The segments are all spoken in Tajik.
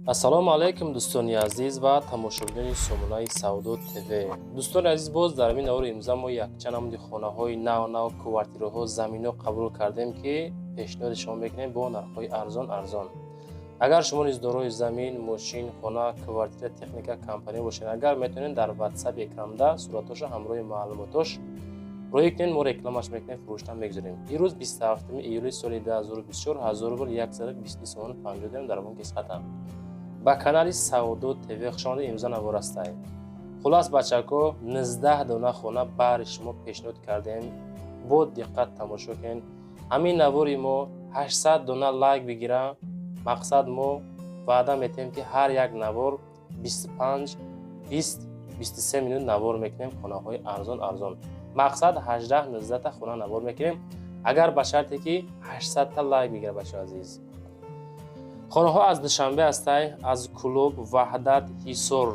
Ассалому алайкум, дӯстони азиз ва тамошобинони сомонаи Савдо ТВ. Дӯстони азиз, боз дар ин навори имрӯза мо якчанд намуди хонаҳои нав нав, квартираҳо, заминҳо қабул кардем, ки пешниҳоди шумо мекунем бо нархҳои арзон арзон. Агар шумо низ дорои замин, мошин, хона, квартира, техника, компания бошед, агар метавонед, дар ватсап экранда суратҳоша ҳамроҳи маълумотош рӯй кунед, мо рекламаш мекунем, фурӯштан мегузорем. Ирӯз 27 июли соли 2024, 1000 рубл 122 сомону 50 дирам дар бонки Эсхата. Ба канали Савдо ТВ хушомадед. Имрӯза навор астаем. Хулас, бачако, 19 дона хона баҳри шумо пешниҳод кардем, бо диққат тамошо кунед. Ҳамин навори мо 800 дона лайк бигира, мақсад, мо ваъда метиҳем, ки ҳар як навор 25, 20, 23 минут навор мекунем, хонаҳои арзон арзон. Мақсад, 18, 19 та хона навор мекунем, агар ба шарте ки 800 та лайк бигира. Бачаи азиз, хонаҳо аз Душанбе ҳастай, аз Кӯлоб, Ваҳдат, Ҳисор,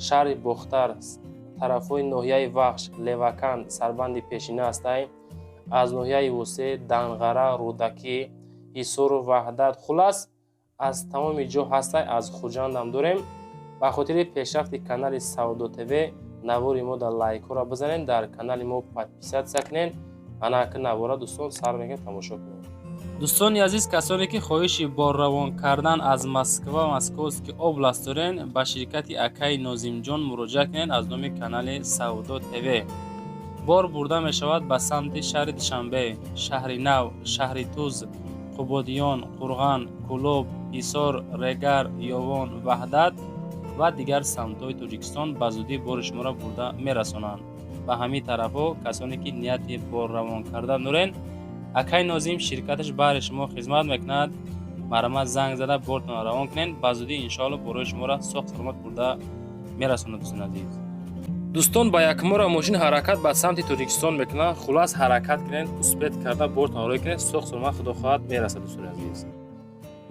шаҳри Бохтар, тарафҳои ноҳияи Вахш, Леваканд, Сарбанди пешина ҳастай, аз ноҳияи Восе, Данғара, Рӯдакӣ, Ҳисору Ваҳдат, хулас, аз тамоми ҷо ҳастай, аз Хуҷандам дорем. Ба хотири пешрафти канали Савдо ТВ навори мо дар лайкҳоро бизанед, дар канали мо подписаться кунед. Анаки навора, дӯстон, сар мекунед, тамошо кунед. Дӯстони азиз, касоне ки хоҳиши борравон кардан аз Москва, Московский область дорен, ба ширкати акаи Нозимҷон муроҷиат кунед. Аз номи канали Савдо ТВ бор бурда мешавад ба самти шаҳри Душанбе, Шаҳри Нав, шаҳри Туз, Қубодиён, Қурған, Кӯлоб, Ҳисор, Регар, Ёвон, Ваҳдат ва дигар самтҳои Тоҷикистон. Ба зудӣ бори шуморо бурда мерасонанд ба ҳамин тарафҳо. Касоне ки нияти борравон кардан дорен, акай Нозим ширкаташ баҳри шумо хизмат мекунад. Марҳамат, занг зада бортонро равон кунед. Ба зудӣ, иншоалло, борои шуморо соғ саломат бурда мерасонад, дӯстони азиз. Дӯстон, ба якмора мошин ҳаракат ба самти Тоҷикистон мекунад. Хулас, ҳаракат кунед, успеть карда бортон рой кунед, соғ саломат, худо хоҳад, мерасад. Дӯстони азиз,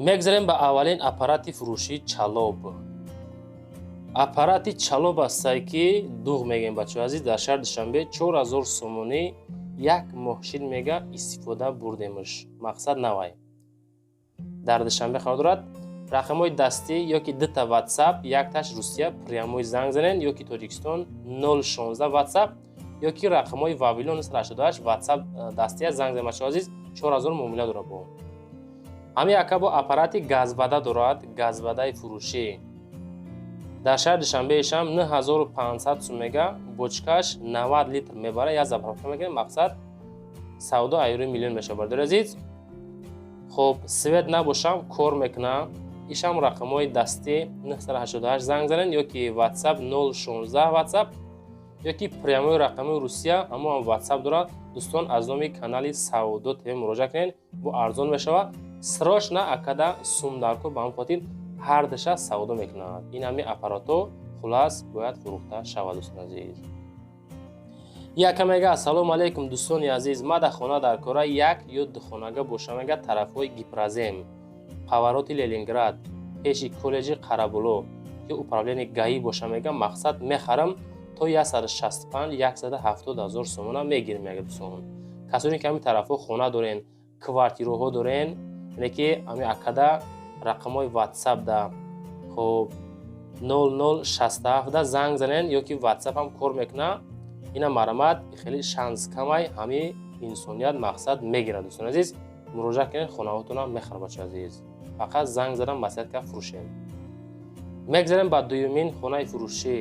мегзарем ба аввалин аппарати фурӯшии Чалоб. Аппарати Чалоб астае, ки дуғ мегӯем, бачаҳои азиз, дар шаҳри Душанбе 4000 сомонӣ як моҳ шид мега, истифода бурдемш. Мақсад, навай дар Душанбе қарор дорад. Рақамҳои дастӣ ёки дута ватсап, якташ Русия, прямой занг занед, ёки Тоҷикистон 016 ватсап, ёки рақамҳои Вавилон 88 ватсап дастия, занг занед. Бачаҳои азиз, 4000 муомила дорад. Бо ҳамин ака бо аппарати газвада дорад, газвадаи фурӯшӣ дар шаҳри Душанбеашам 9500 сум мега, бочкаш 90 литр мебара, як заправка мекунем. Мақсад, савдо айрӯи миллион мешавад, бардори азиз. Хоб, свет набошам, кор мекунам. Ишам рақамҳои дастӣ 988 занг занед, ёки ватсап 016 ватсап, ёки прямой рақами Русия, ҳамо ватсап дорад. Дӯстон, аз номи канали Савдо ТВ муроҷиат кунед, бо арзон мешавад. Срочно акада сум даркор, ба ҳамин хотир ҳар душа савдо мекунад. Ин ҳами аппаратҳо, хулас, бояд фурӯхта шавад, дӯстони азиз. Яка мега: «Ассалому алайкум, дӯстони азиз, ма дар хона дар кора, як ё духонага боша», мега, «тарафҳои Гипрозем, повороти Ленинград, пеши коллеҷи Қарабуло ки управление ГАИ боша», мега, «мақсад, мехарам, то 165 170 ҳазор сомона мегирем», мега. Дӯстон, касоне ки ҳамин тарафҳо хона дорен, квартираҳо дорен, яъне ки ҳамин акада рақамҳои ватсап да, хоб, 0067 да занг занен, ё ки ватсап ҳам кор мекунад. Ина марҳамат, хеле шанс камай, ҳамин инсоният, мақсад, мегирад. Дӯстони азиз, муроҷиат кунед, хонаҳотона мехарад. Бачаи азиз, фақат занг задан, маслиҳат кард, фурӯшем. Мегзарем ба дуюмин хонаи фурӯшӣ.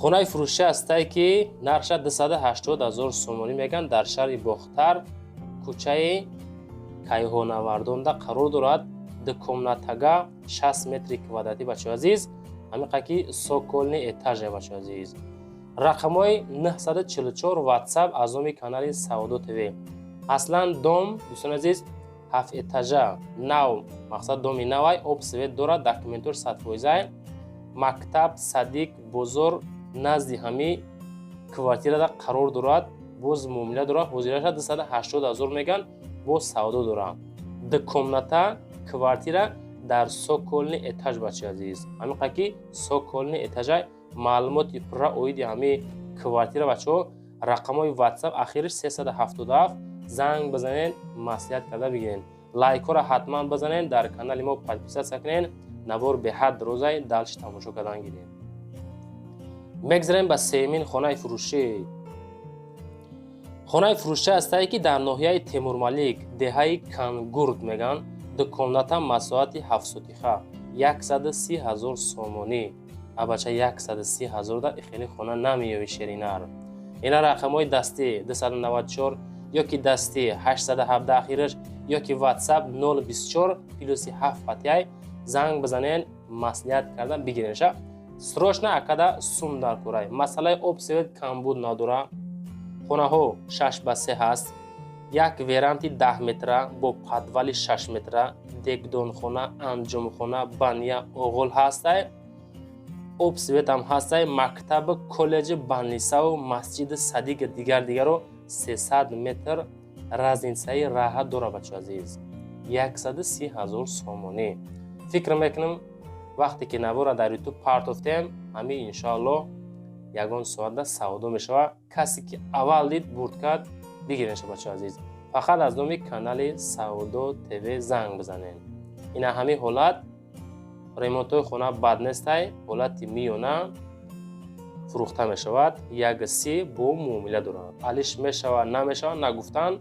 Хонаи фурӯшӣ ҳастае, ки нархша 280 ҳазор сомонӣ мегӯянд, дар шаҳри Бохтар, кӯчаи Кайҳонавардонда қарор дорад. Дукомнатага, 60 метри квадратӣ. Бачаи азиз, ҳамиқа ки цокольный этаже. Бачаи азиз, рақамҳои 944 ватсап, аз номи канали Савдо ТВ. Аслан дом, дӯстони азиз, ҳафт этажа, нав, мақсад, доми навай, об, свет дорад, документош 100%-ай. Мактаб, садик, бозор назди ҳами квартирада қарор дорад. Боз муомила дорад. Ҳозираша 280 ҳазор мегӯянд, боз савдо дорад. Дукомната квартира дар цокольный этаж. Бачаи азиз, ҳамиқа ки цокольный этажай. Маълумоти пурра оиди ҳами квартира, бачаҳо, рақамҳои ватсап ахириш 377, занг бизанед, маслиҳат карда бигиред. Лайкҳоро ҳатман бизанед, дар канали мо подписаться кунед. Навор беҳад рӯзай дальше тамошо кардан гиред. Мегзарем ба сеюмин хонаи фурӯшӣ. Хонаи фурӯшӣ ҳастае, ки дар ноҳияи Темурмалик, деҳаи Кангурд мегӯянд. Ду комната, масоҳати 7 сотиха, 130 000 сомонӣ. Абача, 130 000 да хеле хона намеёви, шеринар. Ина рақамҳои дастӣ 294 ё ки дастӣ 817 ахираш, ё ки WhatsApp 024 плюси 7 патяй занг бизанен, маслиҳат карда бигиренша. Срочно акада сум дар курай. Масъалаи об, свет камбуд надора. Хонаҳо 6 ба 3 ҳаст. Як веранди 10 метра бо подвали 6 метра, дегдонхона, анҷомхона, баня, оғол ҳастай. Об, светам ҳастай. Мактаб, коллеҷи, больницаву масҷиди садик, дигар дигаро 300 метр разницаи раҳат дора, бачо азиз. 130 000 сомонӣ. Фикр мекунам, вақте ки навора дар Ютуб партофтем, ҳамин иншоаллоҳ ягон соатда савдо мешавад. Касе ки аввал дид, бурд кард, бигиренша, бачо азиз. Фақат аз номи канали Савдо ТВ занг бизанед. Ина ҳамин ҳолат, ремонтҳои хона бад нестай, ҳолати миёна фурӯхта мешавад. Як си бо муомила дорад. Алиш мешавад, намешавад, нагуфтан.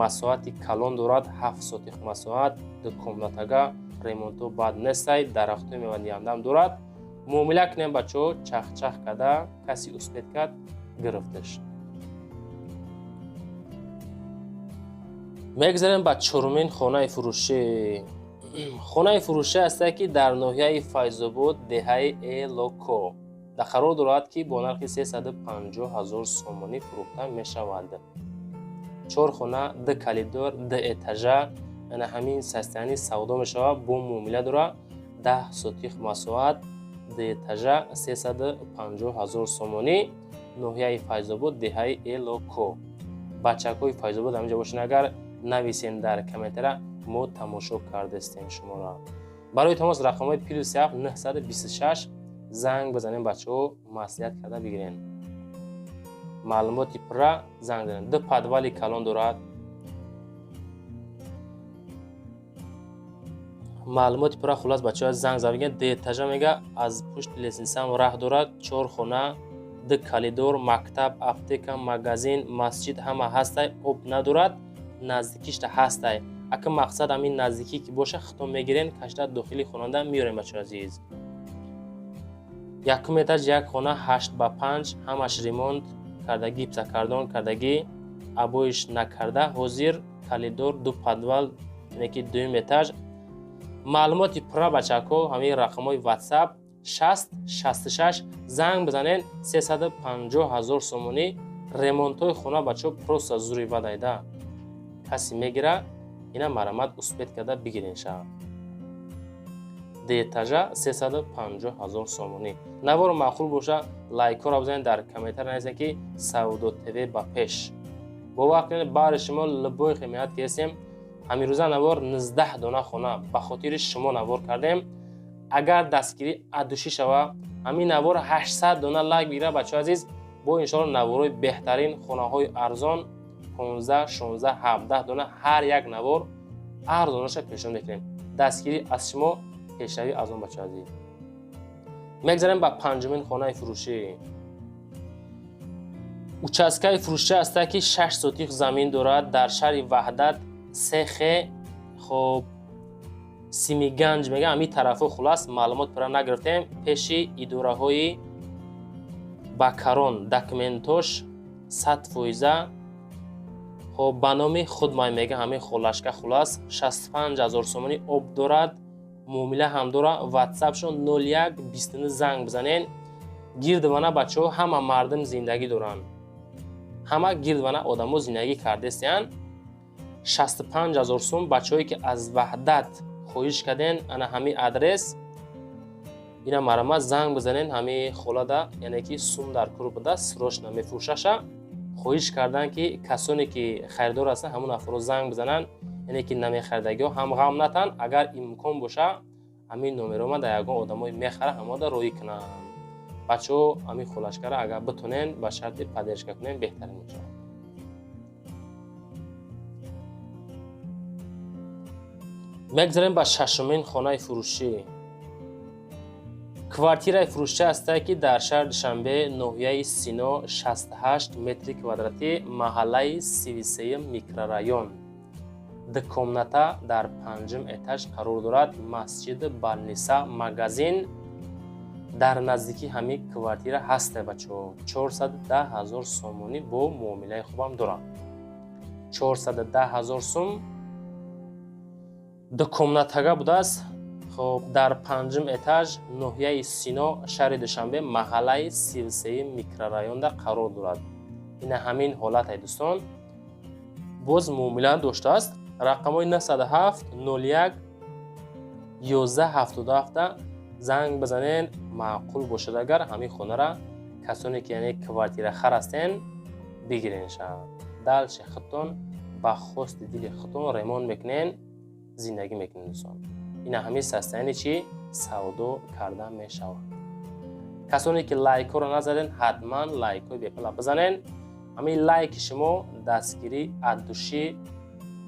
Масоҳати калон дорад, 7 сотих масоҳат, ду комнатага, ремонтҳо бад нестай, дарахтҳои мевадиҳандаам дорад. Муомила кунем, бачаҳо, чахчах карда, каси успеть кард, гирифташ. Мегзарем ба чорумин хонаи фурӯшӣ. Хонаи фурӯшӣ ҳастае, ки дар ноҳияи Файзобод, деҳаи Элоко дар қарор дорад, ки бо нархи 350 000 сомонӣ фурӯхта мешавад. Чор хона, ду коридор, ду этажа. Ана ҳамин состояние савдо мешавад, бо муомила дорад. 10 сотих масоҳат, ду этажа, 350 000 сомонӣ, ноҳияи Файзобод, деҳаи Элоко. Бачакҳои Файзобод ҳаминҷа бошед, агар нависен дар комментара, мо тамошо кардастем шуморо. Барои тамос рақамҳои плюс 7 926 занг бизанем, бачаҳо, маслиҳат карда бигирен. Маълумоти пурра занг занед. Ду подвали калон дорад. Маълумоти пурра, хуллас, бачаҳо, занг зада бигирен. Ду этажа мега, аз пушти лестницаам раҳ дорад. Чор хона, ду коридор, мактаб, аптека, магазин, масҷид ҳама ҳастай. Об надорад, наздикишта ҳастай. Ака, мақсад ҳамин наздикӣ ки боша, хитом мегирен, кашта дохили хонанда меорем, бачаҳо азиз. Якум этаж, як хона, 8 ба 5, ҳамаш ремонт кардагӣ, гипсокартон кардагӣ, обоиш накарда ҳозир. Коридор, ду подвал, яъне ки дуюм этаж. Маълумоти пурра, бачаҳко, ҳамин рақамҳои WhatsApp 60 66 занг бизанед. 350 000 сомонӣ. Ремонтҳои хона, бачаҳо, просто зури бадайда. Касе мегира, ина марамат успеть карда бигирен ша. Ду этажа, 350 000 сомонӣ. Наворо маъқул боша, лайкҳоро бизанед, дар комментар нависед, ки Савдо ТВ ба пеш. Бовар кунед, баҳри шумо любой химият ки ҳестем. Ҳамирӯза навор 19 дона хона ба хотири шумо навор кардем. Агар дастгирӣ адушӣ шава, ҳамин навор 800 дона лайк бигира, бачаҳо азиз, бо иншоалло наворҳои беҳтарин, хонаҳои арзон, 15, 16, 17 дона ҳар як навор арзонаша пешниҳод мекунем. Дастгирӣ аз шумо, пешравӣ аз он, бачаҳо азиз. Мегзарем ба панҷумин хонаи фурӯшӣ. Участкаи фурӯшӣ ҳаста, ки 6 сотих замин дорад, дар шаҳри Ваҳдат, сехе, хоб, Симиганҷ мегӯям, ҳамин тарафҳо. Хуллас, маълумот пурра нагирифтем. Пеши идораҳои Бакарон, документош 100%. Хоб, ба номи худмай мега ҳамин холашка. Хуллас, 65 000 сомонӣ. Об дорад, муомила ҳам дорад. Ватсапшон 01 29 занг бизанен. Гирдвана, бачаҳо, ҳама мардум зиндагӣ доранд, ҳама гирдвана одамо зиндагӣ кардестиянд. 65 000 сум. Бачаҳое ки аз Ваҳдат хоҳиш карден, ана ҳамин адрес, ина марама занг бизанен. Ҳамин холада, яъне ки сум дар кур буда, срочно мефурӯшаша. Хоҳиш карданд, ки касоне ки харидор ҳастанд, ҳамон нафарро занг бизананд, яъне ки намехаридагиҳо ҳам ғам натанд. Агар имкон боша, ҳамин номерома дар ягон одамое мехара, ҳамода роӣ кунанд. Бачаҳо, ҳамин холашкара агар битонен, ба шарти поддержка кунен, беҳтарин мешавад. Мегзарем ба шашумин хонаи фурӯшӣ. Квартираи фурӯшӣ ҳастае, ки дар шаҳри Душанбе, ноҳияи Сино, 68 метри квадратӣ, маҳаллаи 33 микрорайон, ду комната, дар панҷум этаж қарор дорад. Масҷиди Балниса, магазин дар наздикии ҳамин квартира ҳасте, бачаҳо. 410 ҳазор сомонӣ бо муомилаи хубам дорад. 410 ҳазор сум, ду комнатага будааст. Хоб, дар панҷум этаж, ноҳияи Сино, шаҳри Душанбе, маҳаллаи 33 микрорайонда қарор дорад. Ина ҳамин ҳолат, ай дӯстон, боз муомила доштааст. Рақамҳои 907 01 11 77 занг бизанен. Маъқул бошад агар, ҳамин хонара касоне ки, яъне, квартирахар ҳастен, бигиренша. Дальше худтон ба хости дили худтон ремонт мекунен, зиндагӣ мекунен, дӯстон. Ина ҳамин состояние чи савдо карда мешавад. Касоне ки лайкҳоро назаден, ҳатман лайкҳои бепала бизанен. Ҳамин лайки шумо дастгирӣ от души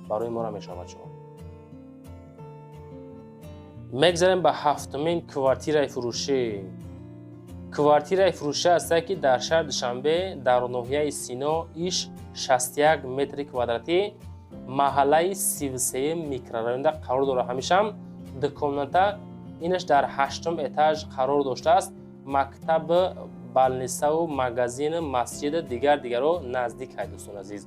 барои моро мешавад. Шумо мегзарем ба ҳафтумин квартираи фурӯшӣ. Квартираи фурӯшӣ ҳастае, ки дар шаҳри Душанбе, дар ноҳияи Сино, иш 61 метри квадратӣ, маҳаллаи 33 микрорайонда қарор дорад. Ҳамешам ду комната, инаш дар ҳаштум этаж қарор доштааст. Мактаб, балнисаву магазину масҷиду дигар дигаро наздик ҳай, дӯстон азиз.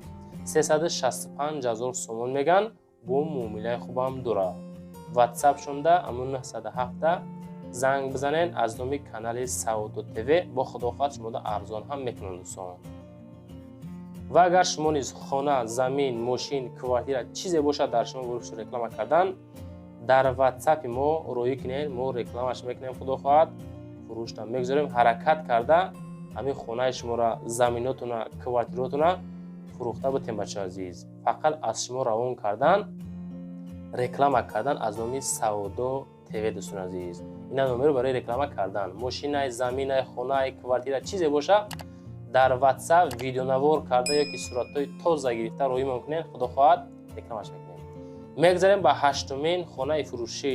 365 ҳазор сомон меган, бо муомилаи хубам дорад. Ватсап шонда амун 907 занг бизанен. Аз номи канали Савдо ТВ бо худо хоҳад шумода арзон ҳам мекунанд, дӯстон. Ва агар шумо низ хона, замин, мошин, квартира, чизе бошад дар шумо фурӯшу реклама кардан, дар ватсапи мо роҳӣ кунед, мо рекламаш мекунем, худо хоҳад фурӯшта мегузорем. Ҳаракат карда ҳамин хонаи шуморо, заминотуна, квартиротуна фурӯхта бутем, бачаҳо азиз. Фақат аз шумо равон кардан, реклама кардан аз номи Савдо ТВ, дӯстони азиз. Ина номеро барои реклама кардан мошинай, заминай, хонай, квартира, чизе боша, дар ватсап видеонавор карда ё ки суратҳои тоза гирифта роҳимон кунед, худо хоҳад рекламаш мекунем. Мегзарем ба ҳаштумин хонаи фурӯшӣ.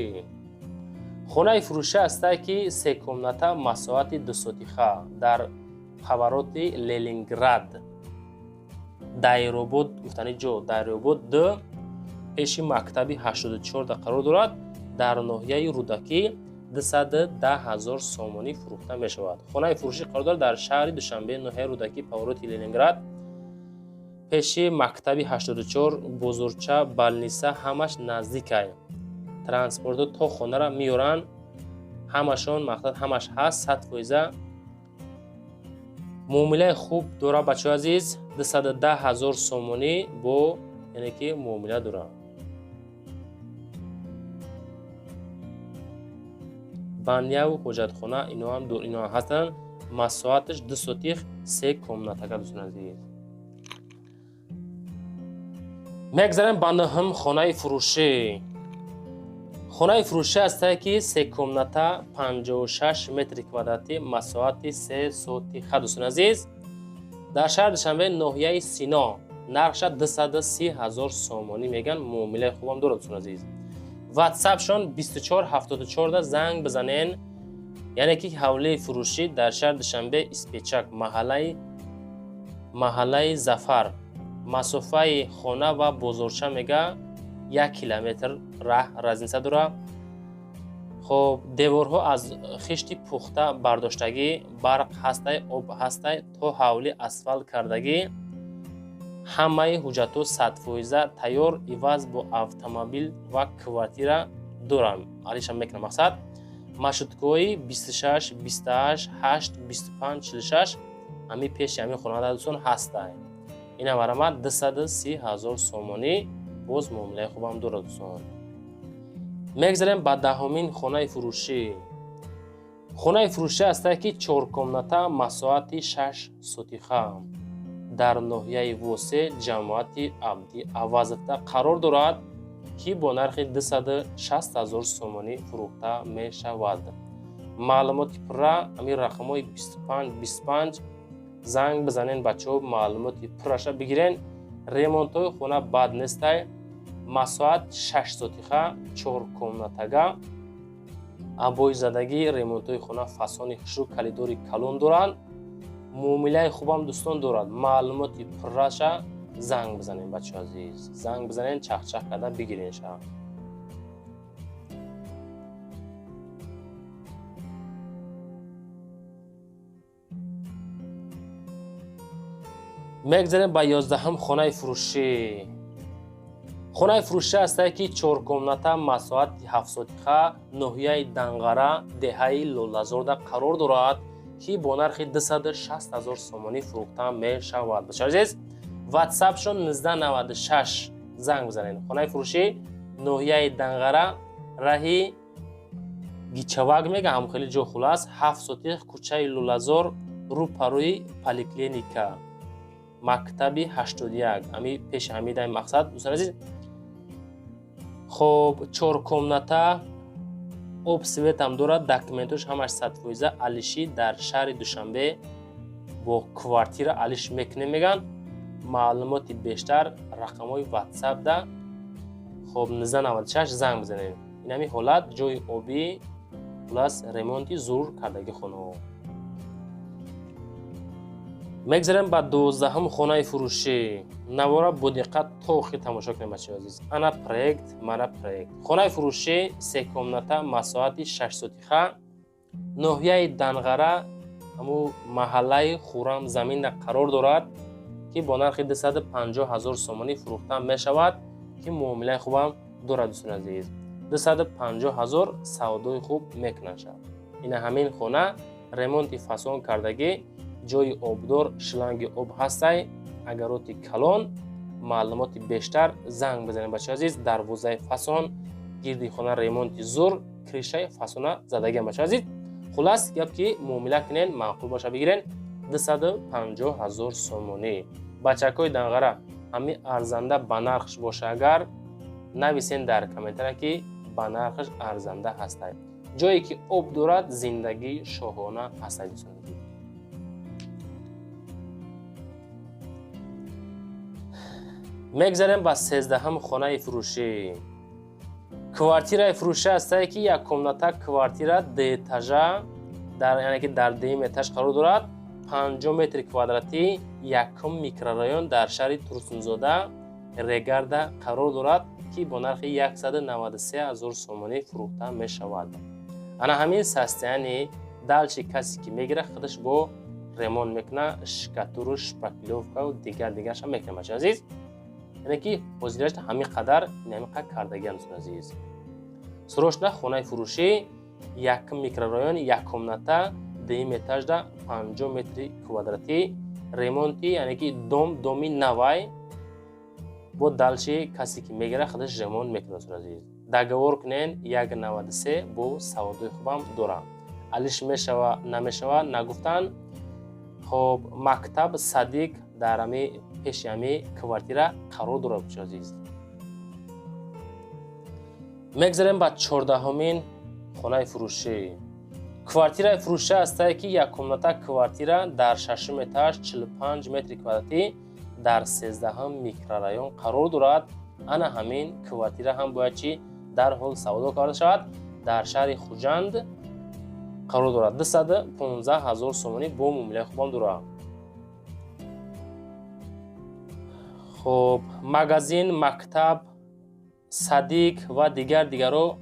Хонаи фурӯшӣ ҳастае, ки се комната, масоҳати дусотиха, дар повороти Ленинград, Дайробод гуфтани ҷо, Дайробод д, пеши мактаби 84 қарор дорад. Дар ноҳияи Рӯдакӣ 210 ҳазор сомонӣ фурӯхта мешавад. Хонаи фурӯшӣ қарор дорад дар шаҳри Душанбе, ноҳияи Рӯдакӣ, повороти Ленинград, пеши мактаби 84, бозорча, балниса ҳамаш наздикай. Транспортҳо то хонара меёранд ҳамашон, мақсад ҳамаш ҳаст, 100%. Муомилаи хуб дорад, бачаҳои азиз. 210 ҳазор сомонӣ бо, яъне ки, муомила дорад. Баняву ҳоҷатхона иноам ино ҳастанд. Масоҳаташ ду сотих, се комнатака, дӯстони азиз. Мегзарем ба нӯҳум хонаи фурӯшӣ. Хонаи фурӯшӣ ҳастае, ки се комната, 56 метри квадратӣ, масоҳати се сотиха, дӯстони азиз, дар шаҳри Душанбе, ноҳияи Сино. Нархша 230 ҳазор сомонӣ меган, муомилаи хубам дорад, дӯстони азиз. Ватсапшон 24 74 занг бизанен. Яъне ки ҳавлии фурӯшӣ дар шаҳри Душанбе, Испечак, маҳаллаи Зафар. Масофаи хона ва бозорча мега 1 километр раҳ разница дорад. Хоб, деворҳо аз хишти пухта бардоштагӣ, барқ ҳастай, об ҳастай, то ҳавлӣ асфалт кардагӣ, ҳамаи ҳуҷҷатҳо 100% тайёр. Иваз бо автомобил ва квартира дорам, алиша мекунам. Мақсад маршруткаҳои 26, 28, 8, 25, 46 ҳамин пеши ҳамин хонада, дӯстон, ҳастай. Ина марамат 230 ҳазор сомонӣ, боз муомилаи хубам дорад, дӯстон. Мегзарем ба даҳумин хонаи фурӯшӣ. Хонаи фурӯшӣ ҳастае, ки чоркомната, масоҳати шаш сотиха, дар ноҳияи Восе, ҷамоати Абди Авазовда қарор дорад, ки бо нархи 260 ҳазор сомонӣ фурӯхта мешавад. Маълумоти пурра ҳамин рақамҳои 25 25 занг бизанен, бачаҳо, маълумоти пурраша бигирен. Ремонтҳои хона бад нестай. Масоҳат 6 сотиха, 4 комнатага. Обои задагӣ, ремонтҳои хона фасони хушрӯ, калидори калон доранд. Муомилаи хубам дӯстон дорад. Маълумоти пурраша занг бизанем, бачаҳо азиз. Занг бизанем, чахчах карда бигиренша. Мегзарем ба 11-ум хонаи фурӯшӣ. Хонаи фурӯшӣ ҳастае, ки 4 комната, масоҳати 7 сотиха, ноҳияи Данғара, деҳаи Лолазорда қарор дорад, ки бо нархи 260 ҳазор сомонӣ фурӯхта мешавад. Бачаҳо азиз, ватсапшон 1996, занг бизанед. Хонаи фурӯшӣ, ноҳияи Данғара, раҳи Гичавак мега, ҳам хеле ҷо. Хулас, 7 сотих, кӯчаи Лолазор, рӯпарӯи поликлиника, мактаби 81, ами пеши ҳамидаи мақсад, дӯстони азиз. Хоб, 4 комната, об, светам дорад, документош ҳамаш 100%. Алиши дар шаҳри Душанбе бо квартира алиш мекунем меган. Маълумоти бештар рақамҳои ватсапда, хоб, 1996 занг бизанед. Инами ҳолат, ҷои обӣ, хулас, ремонти зур кардагӣ хонаҳо. Мегзарем ба 12-ҳум хонаи фурӯшӣ. Навора бо диққат то охир тамошо кунем, бачаҳои азиз. Ана проект, мана проект. Хонаи фурӯшӣ, 3 комната, масоҳати 6 сотиха, ноҳияи Данғара, ҳаму маҳаллаи Хурам заминда қарор дорад, ки бо нархи 250 ҳазор сомонӣ фурӯхта мешавад, ки муомилаи хубам дорад, дӯстони азиз. 250 ҳазор савдои хуб мекунад. Ина ҳамин хона, ремонти фасон кардагӣ, ҷои обдор, шланги об ҳастай, агароти калон. Маълумоти бештар занг бизанед, бачаҳои азиз. Дарвозаи фасон, гирди хона ремонти зур, крышаи фасона задагиам, бачаҳои азиз. Хулас гап, ки муомила кунен, маъқул боша, бигирен. 250 ҳазор сомонӣ. Бачакҳои Данғара, ҳами арзанда ба нархш боша агар, нависен дар комментария, ки ба нархаш арзанда ҳастай. Ҷое ки об дорад, зиндагии шоҳона ҳастай, дӯстони азиз. Мегзарем ба 13-ҳум хонаи фурӯшӣ. Квартираи фурӯшӣ ҳастае, ки як комната квартира, дуэтажа, дар, яъне ки дар дуюм этаж қарор дорад, 50 метри квадратӣ, якум микрорайон, дар шаҳри Турсунзода, Регарда қарор дорад, ки бо нархи 193 ҳазор сомонӣ фурӯхта мешавад. Ана ҳамин состояние, дальше касе ки мегирад, худаш бо ремонт мекунад, штукатуру, шпаклёвкау дигар дигарша мекунад, бачаи азиз. Яъне ки ҳозирашта ҳамин қадар, ҳамин қадр кардагиам, дӯстони азиз. Срочно хонаи фурӯшӣ, якум микрорайон, як комната, дуюм этажда, 50 метри квадратӣ, ремонти, яъне ки дом, доми навай. Бо дальше касе ки мегирад, худаш ремонт мекунад, дӯстони азиз. Договор кунен, 1,93, бо савдои хубам дорам. Алиш мешава, намешава, нагуфтанд. Хоб, мактаб, садик дар ҳами пеши ҳами квартира қарор дорад, бачаи азиз. Мегзарем ба 14-ҳумин хонаи фурӯшӣ. Квартираи фурӯшӣ ҳастае, ки як комната квартира дар шашум этаж, 45 метри квадратӣ, дар 13-ҳум микрорайон қарор дорад. Ана ҳамин квартира ҳам бояд чи дарҳол савдо карда шавад. Дар шаҳри Хуҷанд қарор дорад, 215 ҳазор сомонӣ, бо муомилаи хубам дорад. Хоб, магазин, мактаб, садик ва дигар дигарро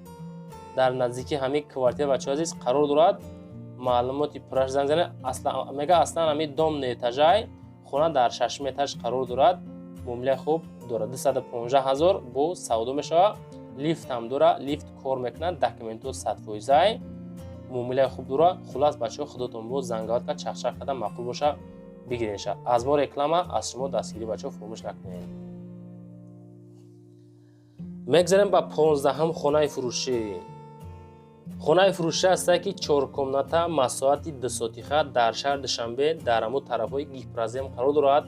дар наздикии ҳамин квартира, бачаҳои азиз, қарор дорад. Маълумоти пурраш занг занед. Мега, аслан ҳамин дом неэтажай, хона дар шашум этаж қарор дорад, муомилаи хуб дорад. 215 ҳазор бо савдо мешавад. Лифт ҳам дорад, лифт кор мекунад, документҳо 100%-ай, муомилаи хуб дорад. Хулас, бачаҳо, худотон боз занговат кард, чахчах карда, маъқул боша, бигиренша. Аз мо реклама, аз шумо дастгирӣ, бачаҳо, фуромӯш накунед. Мегзарем ба 15-ҳум хонаи фурӯшӣ. Хонаи фурӯшӣ ҳастае, ки 4 комната, масоҳати 2 сотиха, дар шаҳри Душанбе, дар ҳамун тарафҳои Гипрозем қарор дорад.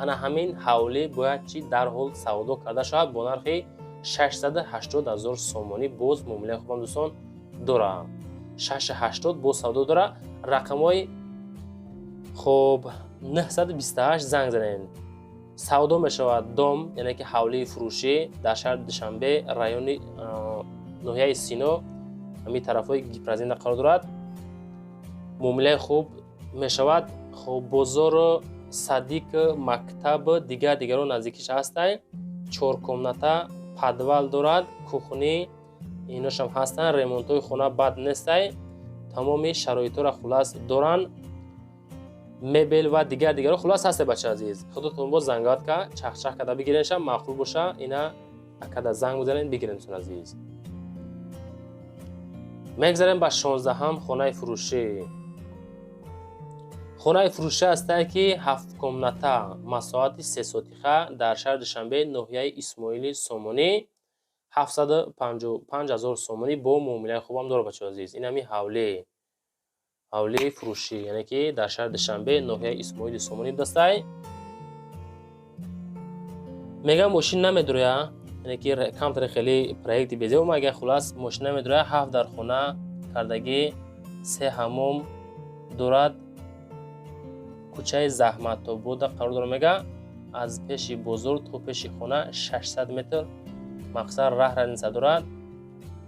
Ана ҳамин ҳавлӣ бояд чи дарҳол савдо карда шавад бо нархи 680 ҳазор сомонӣ. Боз муомилаи хубам, дӯстон, дорад. 680 боз савдо дорад. Рақамҳои, хоб, 928 занг занед. Савдо мешавад дом, яъне ки ҳавлии фурӯшӣ дар шаҳри Душанбе, райони ноҳияи Сино, ҳамин тарафҳои Гипроземда қарор дорад. Муомилаи хуб мешавад. Хоб, бозору садик, мактаб, дигар дигаро наздикиш ҳастай. Чор комната, подвал дорад, кухни иношам ҳастанд. Ремонтҳои хона бад нестай, тамоми шароитҳоро хулас доранд, мебел ва дигар дигаро хулас ҳасте. Бача азиз, худотон боз зангават ка чахчах карда бигиренша, маъқул боша, ина акада занг бизанед, бигиренсон, азиз. Мегзарем ба 16-ҳам хонаи фурӯшӣ. Хонаи фурӯшӣ ҳастае, ки ҳафт комната, масоҳати се сотиха, дар шаҳри Душанбе, ноҳияи Исмоили Сомонӣ, 755 ҳазор сомонӣ, бо муомилаи хубам дорад. Бачаҳо азиз, ин ҳами ҳавлии фурӯшӣ, яъне ки дар шаҳри Душанбе, ноҳияи Исмоили Сомонӣ будастай. Мегам, мошин намедуроя, яъне ки камтаре хеле проекти безебо мага. Хулас, мошин намедуроя. Ҳафт дар хона кардагӣ, се ҳамом дорад. Кӯчаи Заҳматобода қарор дорад. Мега, аз пеши бозор то пеши хона 600 метр, мақсад, раҳ разница дорад.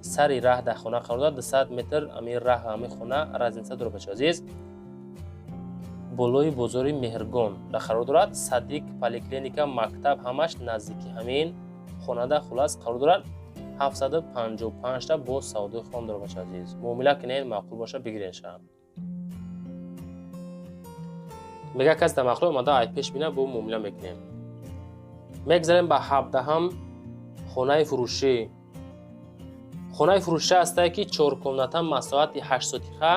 Сари раҳ дар хона қарор дорад, 200 метр ами раҳ, ами хона разница дорад. Бачаҳо азиз, болои бозори Меҳргон да қарор дорад. Садик, поликлиника, мактаб ҳамаш наздики ҳамин хонада хулас қарор дорад. 755 та бо савдои хом дорад. Бачаҳо азиз, муомила кунед, маъқул боша, бигиренша. Мега, кас дар маъқул омада, ай пеш бина, бо муомила мекунем. Мегзарем ба 17-ҳам хонаи фурӯшӣ. Хонаи фурӯшӣ ҳастае, ки чоркомната, масоҳати ҳаштсотиха,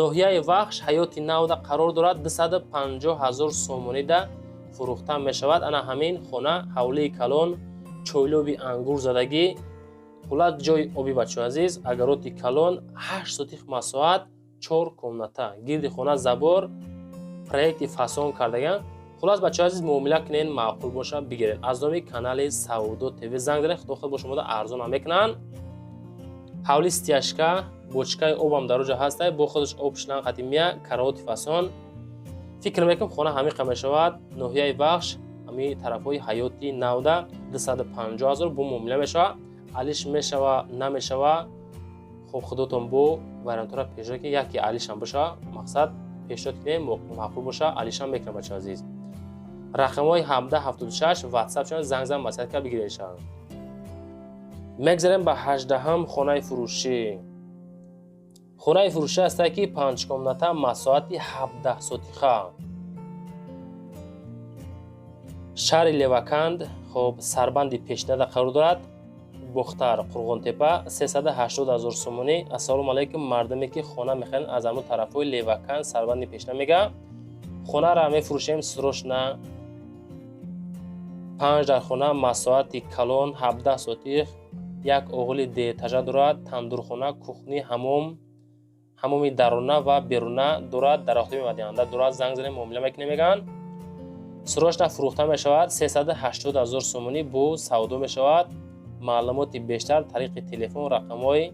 ноҳияи Вахш, Ҳаёти Навда қарор дорад. 250 ҳазор сомонида фурӯхта мешавад. Ана ҳамин хона, ҳавлии калон, чойлоби ангур задагӣ, хулас, ҷои оби. Бачаҳо азиз, агароти калон, 8 сотих масоҳат, чор комната, гирди хона забор, проекти фасон кардаган. Хулас, бачаҳо азиз, муомила кунед, маъқул боша, бигиред. Аз номи канали Савдо ТВ занг занед, худо худ бо шумода арзонам мекунанд. Ҳавли стяжка, бочкаи обам дар оҷа ҳастай, бо худаш об шланг қати мия, караоти фасон. Фикр мекунам, хона ҳамиқа мешавад. Ноҳияи Вахш, ҳами тарафҳои Ҳаёти Навда, 250 ҳазор, бо муомила мешава. Алиш мешава, намешава, хоб, худотон бо вариантҳоро пешниҳод, ки яке алишам бошава, мақсад, пешниҳод кунем, маъқул боша, алишам мекунам. Бачаҳо азиз, рақамҳои 1776 ватсап шуна, занг зан, маслиҳат кар, бигиред. Мегзарем ба 18-ҳам хонаи фурӯшӣ. Хонаи фурӯшӣ ҳастае, ки панҷкомната, масоҳати 17 сотиха, шаҳри Леваканд, хоб, сарбанди пешнада қарор дорад, Бохтар, Қурғонтепа, 380 ҳазор сомонӣ. Ассалому алайкум, мардуме ки хона мехаранд аз ҳамун тарафҳои Леваканд, сарбанди пешна. Мега, хонаро мефурӯшем срочно. Панҷ дар хона, масоҳати калон, 17 сотих, як оғили деэтажа дорад, тандурхона, кухни, ҳамом, ҳамоми даруна ва беруна дорад, дарахтои мевадиҳанда дорад. Занг занем, муомила мекунем, мегӯянд. Срочно фурӯхта мешавад, 380 ҳазор сомонӣ, бо савдо мешавад. Маълумоти бештар тариқи телефон, рақамҳои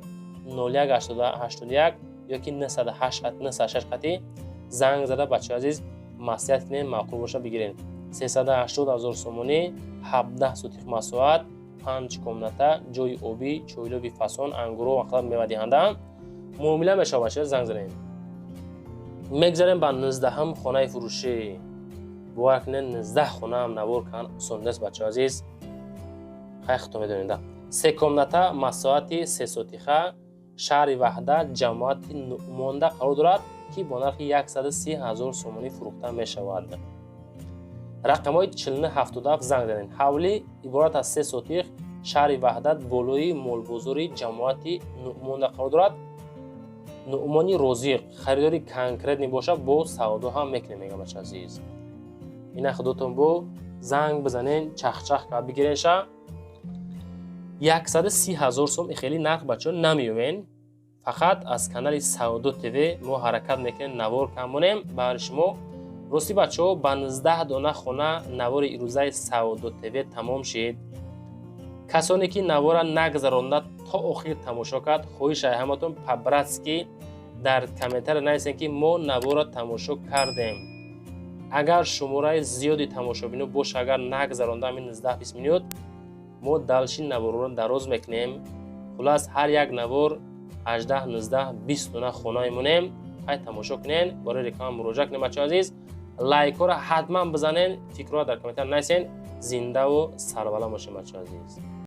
0181 ёки 908 қатӣ занг зада, бачаҳои азиз, маслиҳат кунем, маъқул боша, бигирем. 380 ҳазор сомонӣ, 17 сотих масоҳат, панҷ комната, ҷои обӣ, чойлоби фасон, ангуро, мевадиҳанда. Муомила мешавад, бачаҳо, занг занем. Мегзарем ба 19-ҳам хонаи фурӯшӣ. Бовар кунед, 19 хонаам навор кан осон нест, бачаҳо азиз. Хай, худто медонед. Се комната, масоҳати сесотиха, шаҳри Ваҳдат, ҷамоати Нуъмонда қарор дорад, ки бо нархи 130 ҳазор сомонӣ фурӯхта мешавад. Рақамҳои 4977 занг занед. Ҳавлӣ иборат аз се сотих, шаҳри Ваҳдат, болои молбозори ҷамоати Нуъмонда қарор дорад. Нуъмони Розиқ, харидори конкретный боша, бо савдо ҳам мекунем, мегам. Бача азиз, ина худотон бо занг бизанен, чахчах ка бигиренша. 130 ҳазор сом хеле нарх, бачаҳо, намеёвен. Фақат аз канали Савдо ТВ мо ҳаракат мекунем, навор камонем барои шумо. Ростӣ, бачаҳо, ба 19 дона хона навори ирӯзаи Савдо ТВ тамом шид. Касоне ки навора нагзаронда то охир тамошо кард, хоҳиш ай ҳаматон, по-братски дар комментария нависем, ки мо навора тамошо кардем. Агар шумораи зиёди тамошобино боша, агар нагзаронда ҳамин 19-20 минут, мо дальше наворро дароз мекунем. Хулас, ҳар як навор 18, 19, 20 дона хона мемонем. Ҳай, тамошо кунен, барои реклама муроҷиат кунем. Бачаҳо азиз, лайкҳоро ҳатман бизанен, фикрҳоро дар комментар нависен. Зиндаву сарбаланд бошем, бачаҳо азиз.